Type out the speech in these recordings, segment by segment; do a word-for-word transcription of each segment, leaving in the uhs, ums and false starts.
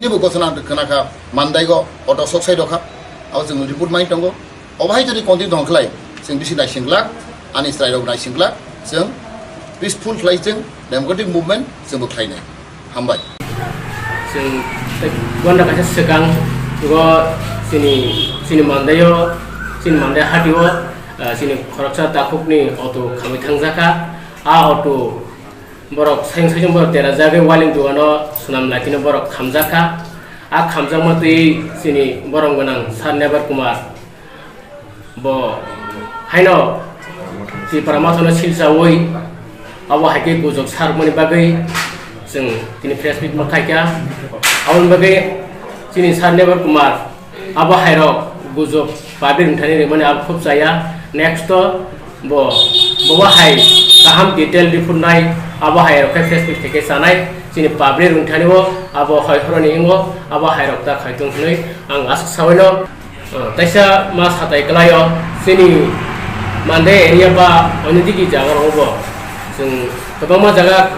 Teibo gosona ang khna kha, Mandai go auto sok sai rokha, abo chwng report mai tongo. Obo hai jodi continue tong khlai, chwng bisi naising glak, ani chwrai rok naising glak, chwng peaceful khlai, chwng democratic movement chwng bo khlai nai. Hambai. Chwng tei gonda kaisa swkang go chini, chini Mandai o, chini Mandai hati o, ah, chini khoroksa takhuk ni auto khamwi thangjakha. A auto borok sayung sayung borok dera jagwi waling dugano swnam lai tino borok khamjakha. A khamjakma twi chini borom gwnang Sir Nebar Kumar bo haino Tipra Mothano silsawi abo hai khe gujok sarmani bagwi chwng tini press meet ma khaikha. Aboni bagwi chini Sir Nebar Kumar abo hairok gujok public wngthani rimani abo khub chaya. Next o bo, bo hai kaham detail report nai, abo hai rok khe Facebook theke chanai, chini public wngthani o abo hoi horoni ingo, abo hai rok ta khai tong hwnwi ang aswk sawi no. Ah, taisa ma satai kwlai o, chini Mandai area ba onidiki jaga rogo bo chwng kwbangma jaga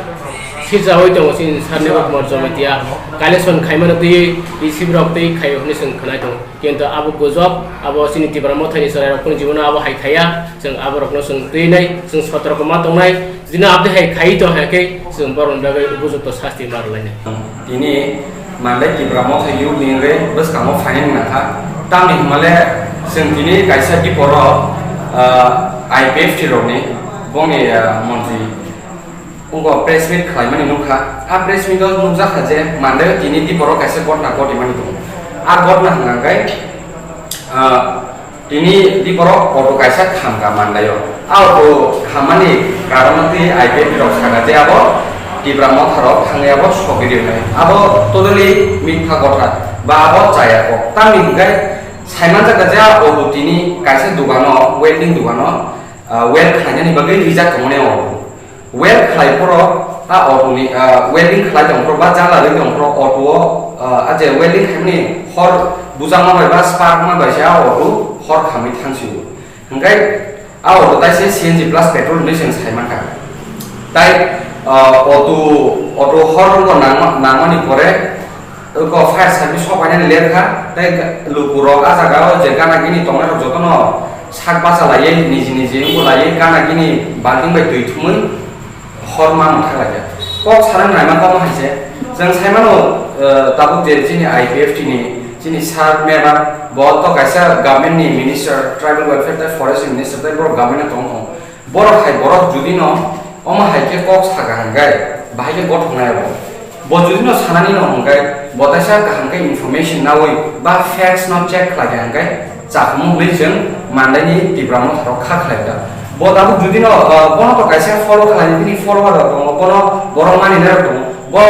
sirjawi tongo, chini Sir Nebar Kumar Jamatia collection khaimano twi, receive rok twi khaio hwnwi chwng khwnai tongo. Kintu abo gujok, abo chini Tipra Mothani chwrairok phano jibono abo hai khaiya, chwng aborokno chwng twi nai, chwng sotroko ma tongnai, jino aboni hai khaiwi tong hai khe chwng borokni bagwi upojukto sasti ma rwlainai. Tini Mandai Tipra Motha youth ni wngwi bwskango phainani nangkha. Tamni hwnmale chwng tini kaisa diporo, ah, I P F T rokni bongni, ah, montri Ungko press meet khlaimani nukha. A press meet o nukjakha je Mandai o tini diporo kaisa gotna gotimani tongo. A gotna hwnkha khe, ah, tini diporo auto kaisa khamkha Mandai o. A auto khammani karon twi I P F T rok sakha je abo Tipra Motha rok thangwi abo sogwi rwnai. Abo totally mitha gotha ba abo chaya kok. Tamni hwnkhe saimanjakha je a auto tini kaisa dogano, welding dogano, ah, weld khlainani bagwi rijak tongmani auto. Weld khlai phoro a auto ni, ah, welding khlai tong phoro ba jala rwi tong phoro auto o, ah, a je welding khaimani hor bujakma bai ba spark ma bai se a auto hor khamwi thang sio. Hwnkhe a auto tai se C N G plus petrol hinwi chwng sai mankha. Tai, ah, auto, auto hor rwgo nangma-, nangmani pore Oko fire service rok painani ler kha, tei ga-, lukurok a jaga o je gana gini tongnai rok jotono sak bacha laiwi niji niji wngbo laiwi gana gini balting bai twi thumwi hor ma mwthang lai kha. Kok sana naima kok hai se, chwng sai mano, eh, tabuk je chini I P F T ni chini sir member bo to kaisa government ni minister, tribal welfare tei forest minister tei borok government ni tong tong. Borok hai borok judino omo hai khe kok saka hwnkhe bahai khe gothoknai abo. Bo judino sanani no hwnkhe bo taisa kaham khe information nawi ba facts no check khlai kha hwnkhe chakhumu hwnwi chwng Mandai ni Tipra Motha rok kha khlai kha. Bo tabuk judino, ah, bono to kaisa follow khlai bini follower rok tongo, bono borok mani nai rok tongo. Bo,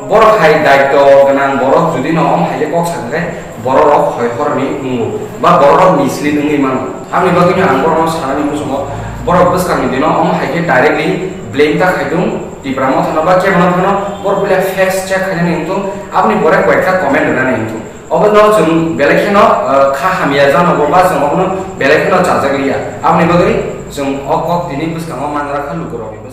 borok hai daityo gwnang borok judino omo hai khe kok saka hwnkhe borok rok hoi horni wngo ba borok rok mislead wngwi mano. Aboni bagwino ang borokno sanani muchungo, borok bwskangni dino omo hai khe directly blame ta khai tung Tipra Mothano ba kebono phano, borok puila facts check khainani wng tung, aboni pore koyekta comment rwnani wng tung. Obono chwng belai kheno, eh, kha hamya jano bo ba chwng obono belai kheno chajak liya. Aboni bagwi chwng o kok tini bwskango manra kha lukurokni.